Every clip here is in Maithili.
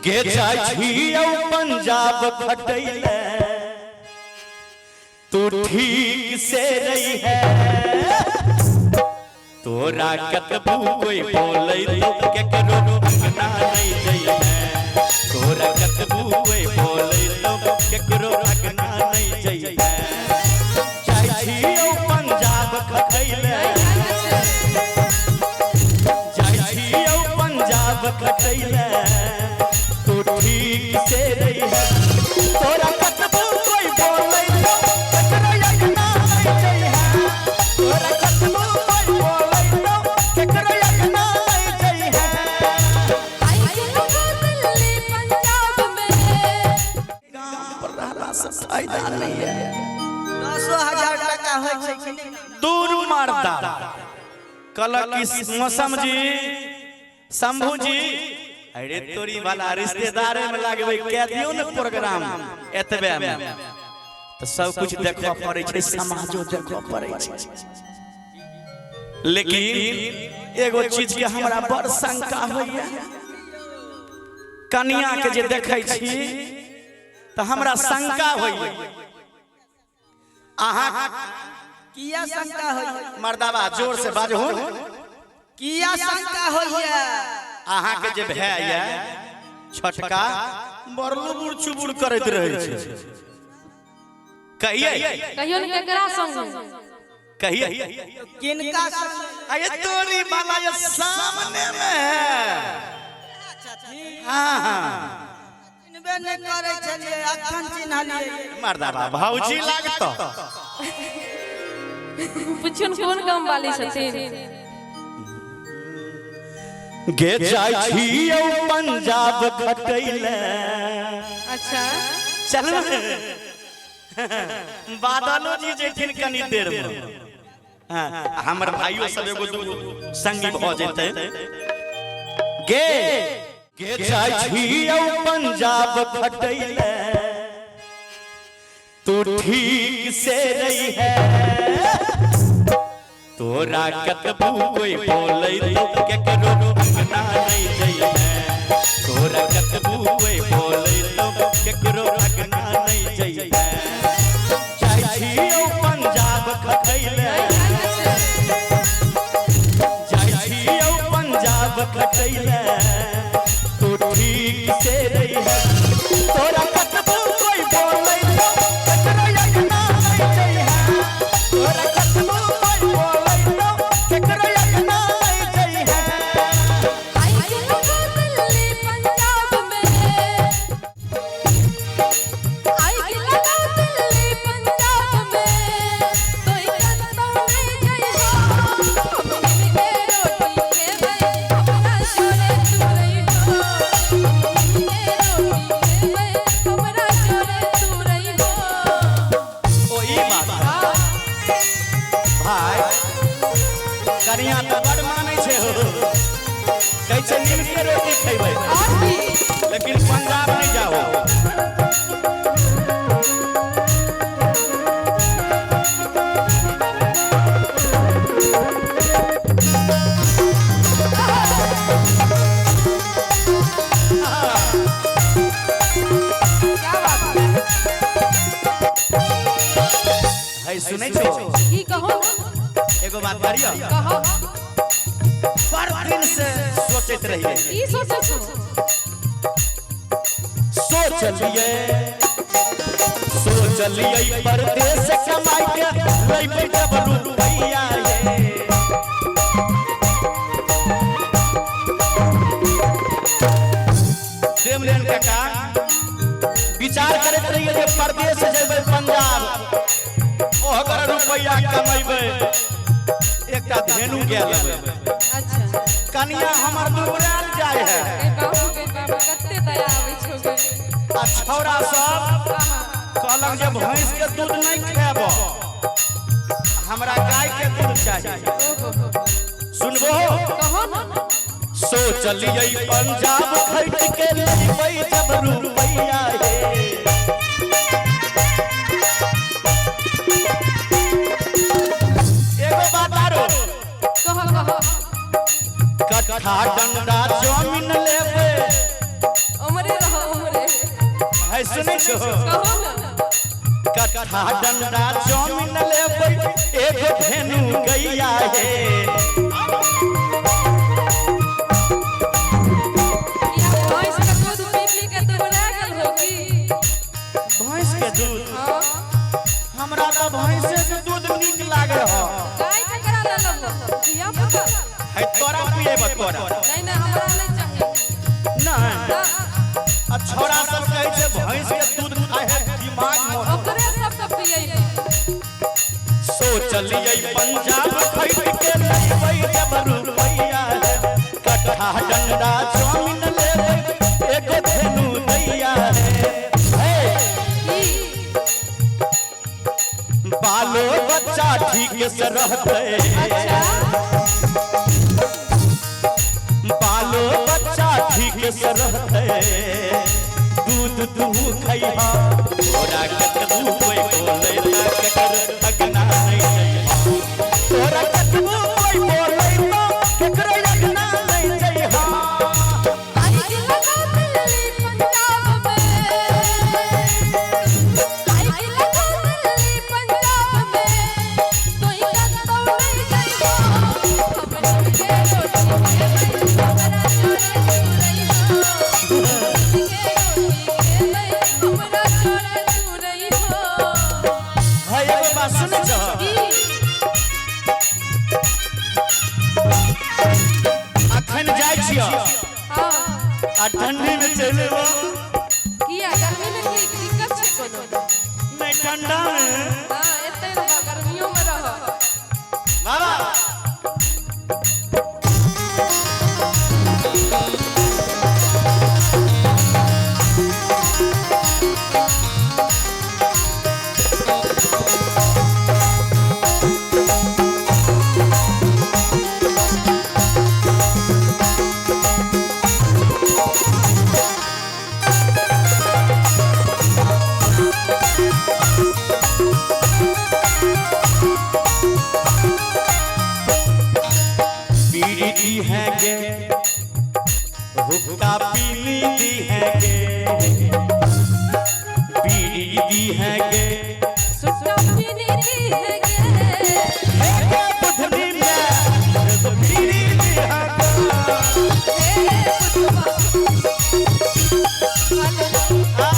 गे जाइ छियौ पंजाब खटैले, तू ठीक से रही है। तोरा कतबू कोई बोलै तो केकरो अंगना नहीं जइहे। तोरा कतबू कोई बोलै तो केकरो अंगना नहीं जइहे। जाइ छियौ पंजाब खटैले, जाइ छियौ पंजाब खटैले, तू ठीक से रही है। तोरा कतबू कोई बोलै तो केकरो अंगना नहीं जइहे। तोरा कतबू कोई बोलै तो केकरो अंगना नहीं जइहे। आई गेलो दिल्ली पंजाब में। पर रहला से फायदा नहीं है। 10,000 टका होइ छै कि नहि? दूर मारता कहलक कि मौसम जी, शंभू जी, अरे तोरी वाला रिश्तेदारे में लागबे कह दियो ने प्रोग्राम एतबे में। तो सब कुछ देखऽ पड़ै छै, समाजो देखऽ पड़ै छै। लेकिन एगो चीज के हमरा बड़ शंका होइया, कनिया के जे देखै छी तऽ हमरा शंका होइया। अहाँ किया शंका होइया? मर्दाबा जोर से बाजहो। किया शंका होइया? अहाँ के जे भाय ये छोटका बड़ लुबुर चुबुर करैत रहै छै। कहियै। कहियो ने केकरा संग। कहियै। किनका संग? अरे तोरी वाला ये सामने में है। हाँ हाँ। चिन्हबे नहि करै छलियै, अखन चिन्हलियै। मर्दाबा भौजी लागतो। पुछियौन कोन गाम वाली छथिन। गे जाइ छियौ पंजाब खटैले। अच्छा। चल बादलो जी जेथिन कनी देर में। हाँ, हमर भाइयों सब एगो दूगो संगी भऽ जेतै। गे गे जाइ छियौ पंजाब खटैले, तू ठीक से रही है। तोरा कतबू कोई बोलै तो केकरो अंगना नहीं जइहे। तोरा कतबू कोई बोलै तो केकरो अंगना नहीं जइहे। जाइ छियौ पंजाब खटैले, जाइ छियौ पंजाब खटैले, तू ठीक से रही है। तोरा कतबू कोई बोलै तो केकरो अंगना नहीं जइहे। तोरा कतबू कोई बोलै तो केकरो अंगना नहीं जइहे। आई गेलो दिल्ली पंजाब में। आई गेलो दिल्ली पंजाब में, तोय कतौ नहीं जइहो। हम के रोटी खेबै, हमरा जोरे तू रहिहो। हम के रोटी खेबै, हमरा जोरे तू रहिहो। ओ ई बात भाई, कनिया तऽ बड़ मानै छै हो। कहै छै नीम के रोटी खैबै, और की? लेकिन पंजाब नहीं जाओ। क्या बात है? है सुनै छो? की कहो? एगो बात करियो। कहो। बड़ दिन से सोचैत रहिए। की सोचै छो? सोचलिए सोचलिए परदेश कमाई के लैबै जब रुपैया ये। प्रेमलेन काका, विचार करैत रहिए जे परदेश जेबै पंजाब, ओहगर रुपैया कमेबै, एकटा धेनु गाय लेबै। अच्छा। कनिया हमर दुबरायल जाइ है। ए बाबू गे बाबू, कते दया आबै छौ गे। आ छौड़ा सब कहलक जे भैंस के दूध नहीं खायब, हमरा गाय के दूध चाही। ओहो हो। सुनबो? कहो न। सोचलिए पंजाब खैट के लेबै जब रुपैया हे। एगो बात आरो। कहो कहो। कट्ठा डंडा जमीन लेबै। उमरे सुनै छो? कहो ना। कट्ठा डंडा जमीन लेबै, एगो धेनु गैया हे। किया, भैंस के दूध पी पी के तू बना गेल हो की? भैंस के दूध? हाँ। हमरा तऽ भैंसे के दूध नीक लागे ह। गाय के करा लेलहो धिया पुता। है, तोरा पिएब तोरा। नहीं नहीं, हमरा नहीं चाहिए। नहीं? ना। आ छोरा सब कहै छै भैंस के दूध खाए है दिमाग मोट। ओकरे सब के पियैबे। सोचलियै पंजाब खैट के लेबै जब रुपैया है, कट्ठा डंडा जमीन लेबै, एगो धेनु गैया है। हे। की? बालो बच्चा ठीक से रहतै। अच्छा। बालो बच्चा ठीक से रहतै, दूध तू खैहा। तोरा कतबू कोई बोलै ता केकर अगना नहीं जइहा। तोरा कतबू कोई बोलै ता केकर अगना नहीं जइहा। आई के लगा दिल्ली पंजाब में, आई के लगा दिल्ली पंजाब में, तोई कतौ नहीं जइबो। अपने के रोटी खेबै, हमरा जोरे तू रहिहो। के रोटी खेबै, हमरा जोरे तू रहिहो। है, एगो बात सुनै छह? की? अखन जाइ छियह हाँ। आ ठंडी में चलि एबो। किया, गर्मी में की दिक्कत छै कोनो? नहीं, ठंडा में। हाँ, एते रह, गर्मियों में रह। बाबा। बीड़ी दी है गे, हुक्का पीनी दी है गे, बीड़ी दी है गे। सुट्टा पीनी दी है गे। हे गे बुधनी में तो बीड़ी दी है गे। हे पुतवा। आ,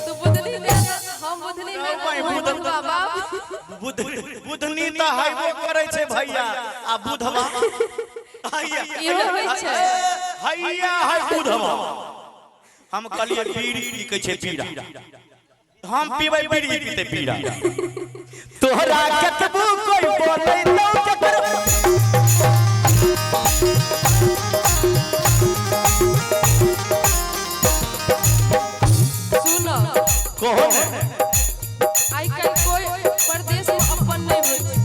तू बुधनी में, हम बुधनी में, भाई, तू बुधवा बाप। बुधनी तऽ हाइबो करै छै भैया, आ बुधवा हैया। इहो होइ छै। हैया है बुधवा। हम कहलियै बीड़ी की कहै छै पीड़ा, हम पीबै बीड़ी, पीते पीड़ा। तोहरा कतबू कोई बोलै तो केकर। सुनो। कहो ने। आइ काल्हि कोई परदेश में अपन नहीं होइ छै।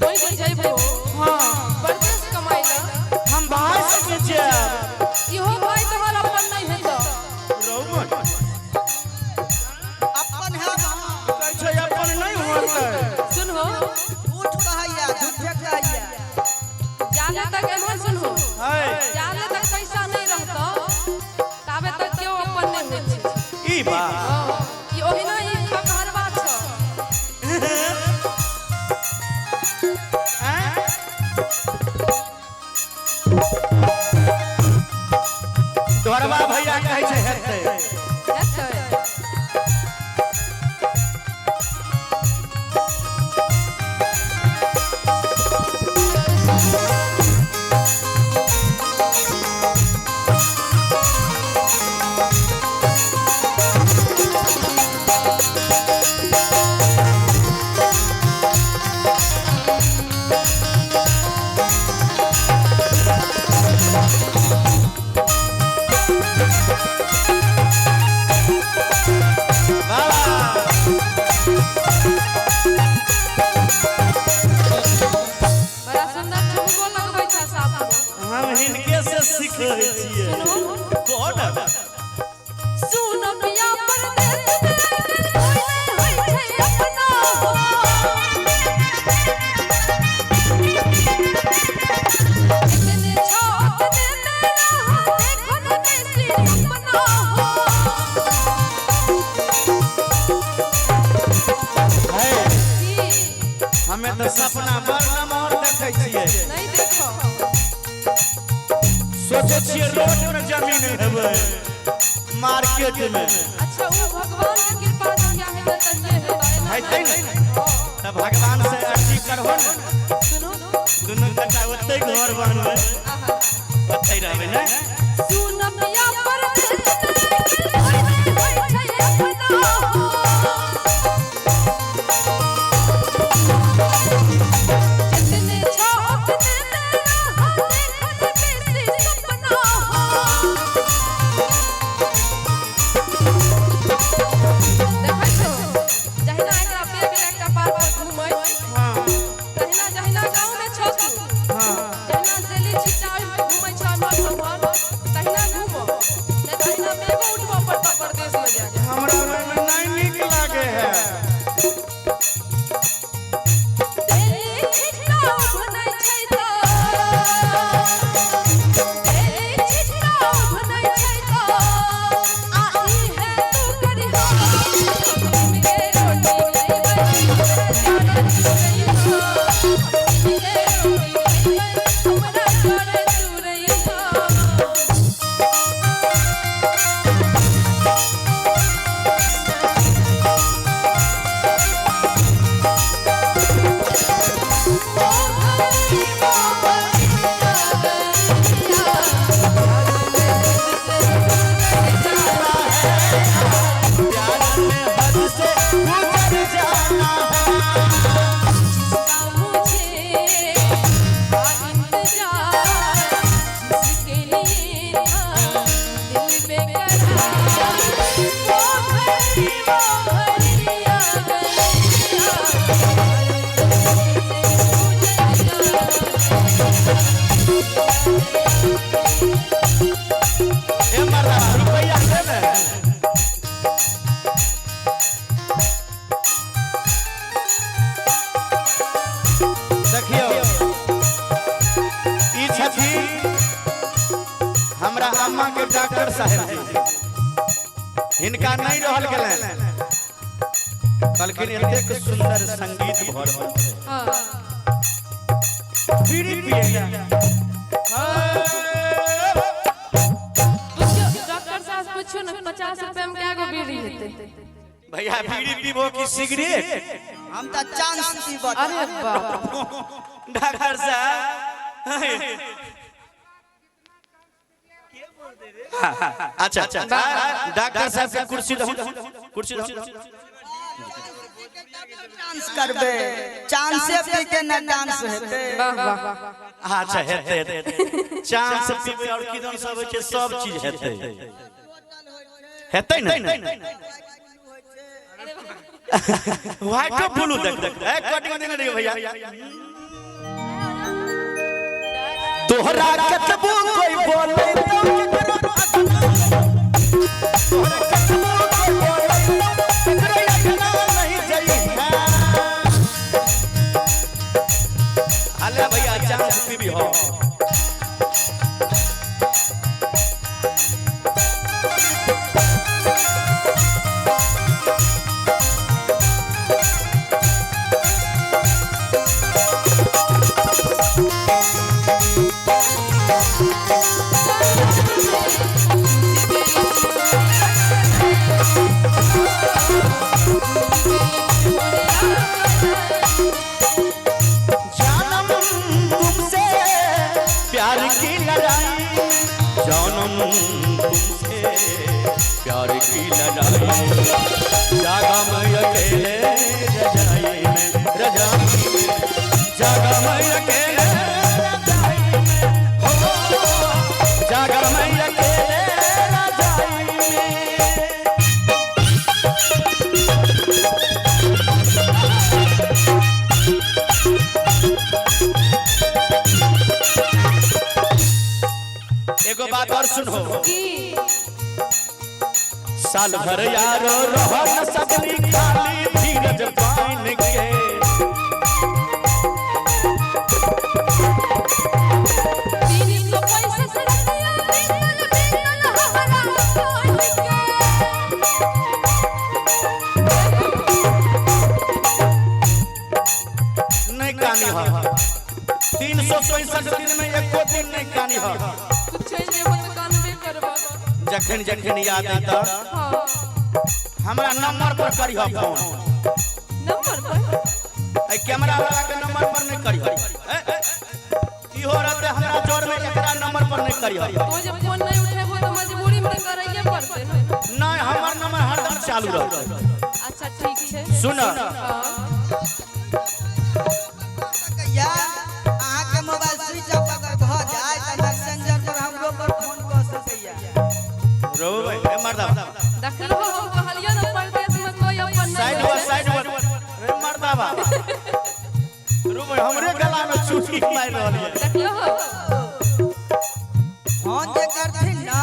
कोई जे जइबो हाँ। परदेश कमाइ ला। हम बाहर से जायब। इहो भाई तोहर अपन नहीं हेतौ। रौमन। अपन है वहाँ। कहै छै अपन नहीं होतै। सुनहो। झूठ कहैया, झूठे कहैया। जाले तक एम्हर सुनहो। है। जाले तक पैसा नहीं रहतौ ताबे तक केओ अपन नहीं होइ छै। ई बात। हाँ, ई ओहिना ई खकहरवा छौ। हैं? तोहरबा भैया कहै छै हेतै। हेतै। बाबा। बड़ा सुंदर ठुमको लगबै छ साथ में। हम हिनके से सीखै छियै। सुनहो। कौन? सुन पिया, परदेश में कोई नहीं होइ छै अपना हो। इतने छो ओतने में रहो, देखो न बेसी अपना हो। हमे तऽ सपना बड़ नमहर देखै छियै। नहीं देखो। सोचै छियै रोड में जमीन हेबै, मार्केट में। अच्छा, वो भगवान के कृपा जहिया हेतै तहिये हेतै। हेतै ने? हाँ। तऽ भगवान से अर्जी करहो ने। सुनू। दुनू कटा ओतै घर बनबै। आहा। ओतै रहबै ने। सुन पिया परदेस होय छै अपना हो। जितने छो उतने मेरा हो, देखत बेसी सपना हो। देखै छो, जहिना एकरा बैग लए कपार पर घूमै, तहिना जहिना गाँव में छौ तू, जहिना जेली छिट्टा ओहिमे घूमै छौ एम्हर ओम्हर, तहिना घूमो, नहि तहिना बैगो उठबऽ पड़तौ परदेश में जाके। हमरा ओहिमे नहि नीक लागे है। डेली छिट्टा उठनै छै तऽ, डेली छिट्टा उठनै छै तऽ, आ ई है तू करिहो, हम के रोटी खइबै, हमरा जरे तू रहिहो। हम के रोटी खइबै, हमरा जरे तू रहिहो। ओ घड़ी ओ घड़िया गइया, प्यार में हद से गुजर जाना है। जिसका मुझे था इंतजार, जिसके लिए था दिल बेकरार, वो घड़ी वो घड़िया गइया, ए मर्दा, रुपैया देबै? देखियौ, ई छथिन हमरा अम्मा के डॉक्टर साहेब जी। हिनका नहि रहल गेलनि, कहलखिन एतेक सुंदर संगीत भऽ रहल छै, हाँ। बीड़ी पियैया। पूछियो डॉक्टर साहब से, पूछियो ने 50 रुपया में कै गो बीड़ी हेतै? भैया, बीड़ी पीबो कि सिगरेट? हम तऽ चांस पीबऽ। अरे बाप। डॉक्टर साहब, अच्छा अच्छा, डॉक्टर साहब के कुर्सी दहु, कुर्सी दहु। डांस करबै, चांसे पी के न डांस हेतै। वाह वाह। अच्छा, हेतै हेतै, चांस पीबै और किदन सब होइ छै, सब चीज हेतै, हेतै ने। व्हाइटो ब्लू देख देख, ए कटिंग देने रहियो भैया। तोहरा कतबो कोई बोले तो तोहरा कतबो कोई बोले तो केकरो अंगना नहीं जइहा। अले भैया, चांस पीबी हो। जानम तुमसे प्यार की लड़ाई, जानम तुमसे प्यार की लड़ाई, जागा मैं अकेले रजाई में, रजाई में, जागा मैं अकेले रजाई में, हो जागा मैं अकेले रजाई में। एगो बात और सुनो। की? साल भर यारो रह न सकली खाली धीरज पाइन के। 365 रतिया बीतल बीतल हमरा पान के। नहीं। जखन जखन याद अयतऽ हाँ। हमरा नंबर पर करिह फोन। नंबर पर? एहि कैमरा वाला के नंबर पर नहीं करिह। ए, इहो रहते हमरा जोर में, एकरा नंबर पर नहीं करिह। तो जब फोन नहीं उठेबो तो मजबूरी में तो करैये पड़ते ने। नहीं, हमर नंबर हरदम चालू रहते। अच्छा ठीक छै। सुन। हाँ। सकैया अहाँके मोबाइल स्विच ऑफ अगर भऽ जाय तऽ मैसेंजर पर हमरो पर फोन कऽ सकैया। रो ए मर्दा। देखलो, हम कहलियो ने परदेश में कोई अपन नहीं साइड हुआ। होइ छै। साइड हुआ रे मर्दाबा। रो भाई, हमरे गला में चुटकी मारि रहल ये। देखलो। फोन जे करथिन ना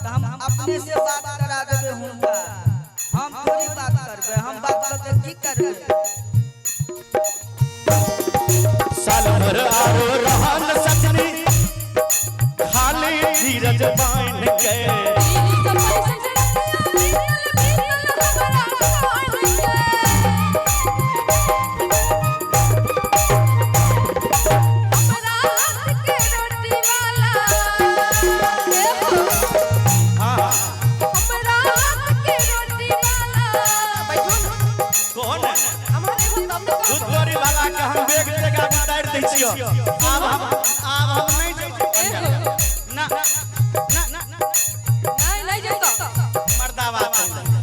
तऽ हम अपने से बात करा देबै हुनका। हम थोड़ी बात करबै, हम बात कऽ के की करबै? साल भर आरो रहन सजनी, खाली धीरज बांध के। ई सब पैसा बीतल बीतल हमरा खान के। हमरा हाथ के रोटी वाला ए हो। हाँ। हमरा हाथ के रोटी वाला, बैठो ना। कौन? हमरा एगो तब ने दूध कहबो। तोरी वाला के हम बेग जगह उतारि दै छियो। आब हम नहीं जेबै। ए हो। ना ना ना। नहीं नहीं जेतो। मर्दाबा,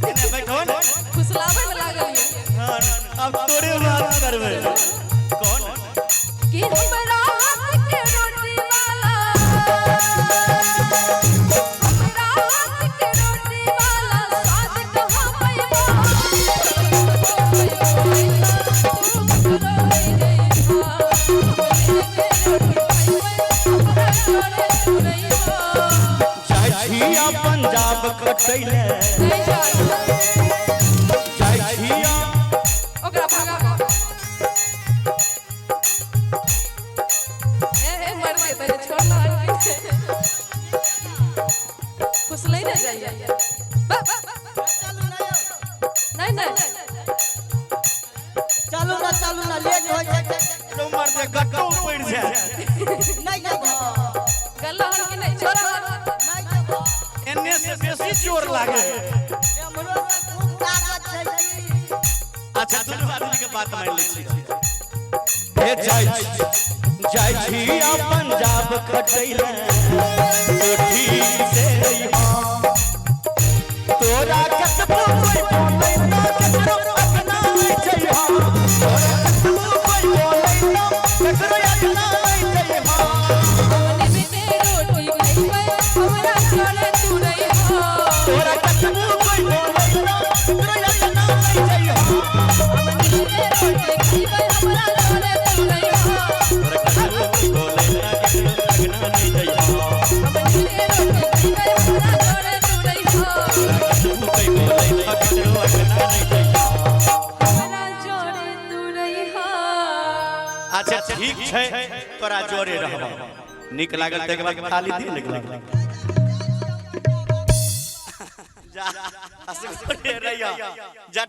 एने बैठो ने। फुसलाबै में लागल ये। हाँ, अब तोरे बात करबै। कौन? कि हमरा हाथ के रोटी वाला, हमरा हाथ के रोटी वाला स्वाद कहाँ पैबो? तू रोई रे हा, हमरे के रोटी खैबै, हमरा जोरे तू रहिबो। जाइ छिया पंजाब कटैले। नहीं जाय। जाइ छिया। ओकरा भगाबो। ए ए मर दे तने, छोड़ ना, फुसलै ने जाइए। बा, नहीं नहीं। चलू ना, चलू ना, लेट होइ छै। रो मर दे, गट्टो पड़ि जाय। नहि जेबहो। गल्ला हन कि नहीं, छोड़ हन। नहि जेबहो। एने से बेसी चोर लागे। एम्हरो से खूब ताकत छै की। अच्छा, दुनू आदमी के बात मान लै छी। हे, जाइ छी, जाइ छी आ पंजाब खटैले, तो ठीक से रहिहा। तोरा कतबो कोई बोलै ना, ककरो अपना नै जइहा। तोरा कतबो कोई बोलै ना, ककरो अपना नै जइहा। हमने बिते रोटी खैबै, हमरा जोरे तू रहिबो। तोरा कतबो कोई बोलै ना, ककरो अपना नै जइहा। हमने बिते रोटी खैबै, हमरा जोरे तू रहिबो। तोरा कतबो कोई बोलै ना, ककरो अपना नै जइहा। हमने बिते रोटी खैबै, हमरा जोरे तू रहिबो। कतबो कोई बोलै ना, ककरो अपना नै जइहा। हमरा जोरे तू रहिबो। अच्छा ठीक छै, तोरा जोरे रहब। नीक लागल तऽ एक बार ताली दे ने। जा, असगरे रहिया जा।